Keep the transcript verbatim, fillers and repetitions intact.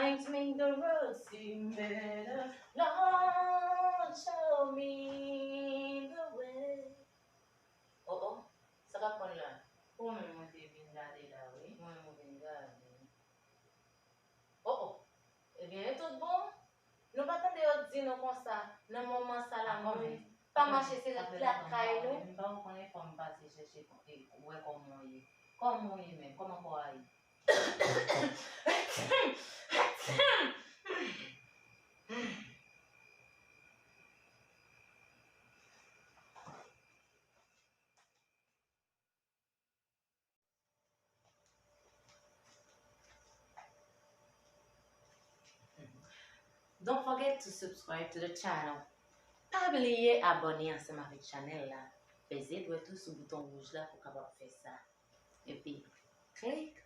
Point me the road, see better. Lord, show me the way. Oh, oh, sa k ap pran la? Ou menm mwen te vin gade la, wi. Mwen, mwen vin gade. Oh, oh. Ebyen, e tout bon. Nou pa tande yo di nou konsa, nan moman sa la, moun pa mache, se ret lakay nou. M pa wè, konnen fò m pase chèche, e, wè kòman w ye. Kòman w ye menm? Kòman kò a ye? Don't forget to subscribe to the channel. Pa bliye abòne ansanm avèk chanèl la. Peze dwèt ou sou bouton wouj la pou w kapab fè sa. Epi, klik